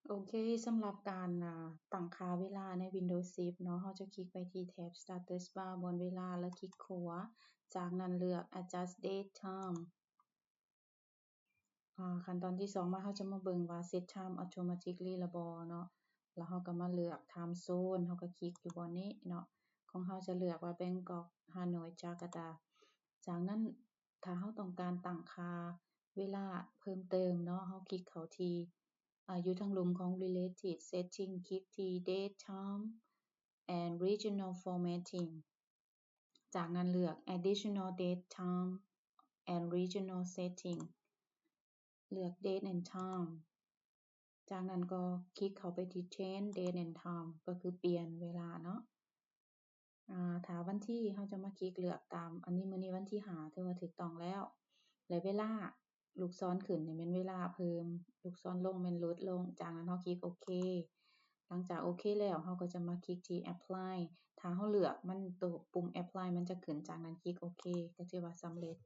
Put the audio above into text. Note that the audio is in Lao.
ໂອເຄ ສຳລັບການ ອາ ຕັ້ງຄ່າເວລາໃນ Windows ສິບເນາະ ເຮົາຈະຄລິກໄປທີ່ແທັບ Status Bar ບ່ອນເວລາ ແລ້ວຄລິກຂວາ ຈາກນັ້ນເລືອກ Adjust Date Time ອາ ຂັ້ນຕອນທີສອງມາ ເຮົາຈະມາເບິ່ງວ່າ Set Time Automatically ລະບໍ່ເນາະ ແລ້ວເຮົາກໍມາເລືອກ Time Zone ເຮົາກໍຄລິກຢູ່ບ່ອນນີ້ເນາະ ຂອງເຮົາຈະເລືອກວ່າ Bangkok Hanoi Jakarta ຈາກນັ້ນ ຖ້າເຮົາຕ້ອງການຕັ້ງຄ່າເວລາເພີ່ມເຕີມເນາະ ເຮົາຄລິກເຂົ້າທີ່ ອາ ຢູ່ທາງລຸ່ມຂອງ Related Setting ຄລິກທີ່ Date Time and Regional Formatting ຈາກນັ້ນເລືອກ Additional Date Time and Regional Setting ເລືອກ Date and Time ຈາກນັ້ນກໍຄລິກເຂົ້າໄປທີ່ Change Date and Time ກໍຄືປ່ຽນເວລາເນາະ ອາ ຖ້າວັນທີ ເຮົາຈະມາຄລິກເລືອກຕາມ ອັນນີ້ມື້ນີ້ວັນທີຫ້າ ຖືວ່າຖືກຕ້ອງແລ້ວ ແລະ ເວລາ ລູກສອນຂຶ້ນນີ້ແມ່ນເວລາເພີ່ມ ລູກສອນລົງແມ່ນຫຼຸດລົງ ຈາກນັ້ນເຮົາຄລິກໂອເຄ ຫຼັງຈາກໂອເຄແລ້ວ ເຮົາກໍຈະມາຄລິກທີ່ Apply ຖ້າເຮົາເລືອກມັນ ໂຕປຸ່ມ Apply ມັນຈະຂຶ້ນ ຈາກນັ້ນຄລິກໂອເຄ ກໍຖືວ່າສຳເລັດ.